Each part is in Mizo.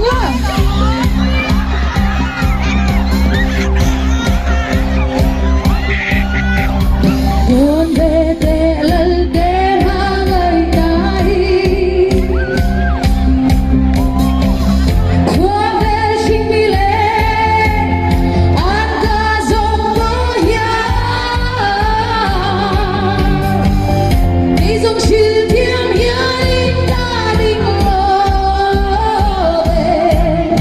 ang a. Dawn ve teh Lalte hmangaihna hi Khua vel hringmi leh an ka zawng pawh hian Kei zawng hril thiam hianin ka ding lo ve.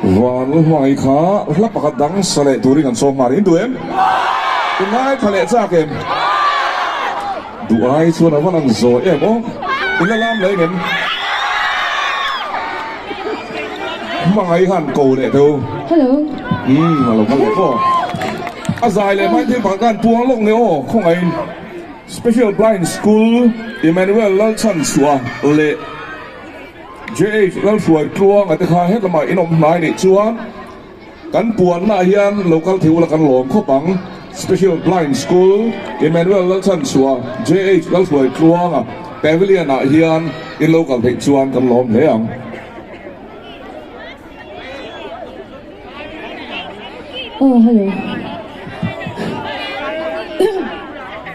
Vanlalhmangaih kha hla pakhat dang sa leh turin kan sawm nghal. In duh em? In ngaithla leh chak em? Duh ai chuan a va lang zawi em aw. In la lam leh em? Hmangaih han ko leh teh u. Hello. Umm a lo kal leh pawh. A zai leh hmain thil pakhat khan puang lawk nia aw khawngaihin Special Blind School Emmanuel Lalchhanchhuah leh JH Lalhruai Tluanga te kha hetlama in awm hnai nih chuan kan puanna ah hian lo kal thei ula kan lawm khawp ang. Special Blind School Emmanuel Lalchhanchhuah JH Lalhruai Tluanga Pavilion ah hian in lo kal theih chuan kan lawm hle ang. Aw hello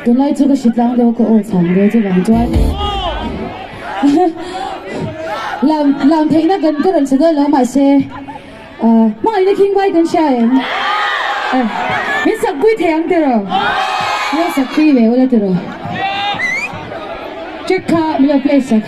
Tunlai chu ka hritlang deuh a ka aw chhang deuh chuvang chuan lam lam theihna kan ka rawn chhe dawn lo mahse ah hmangaihna khing vai kan hria em eh min sakpui thei ang tiraw min lo sakpui ve ula tiraw track kha min lo play sak.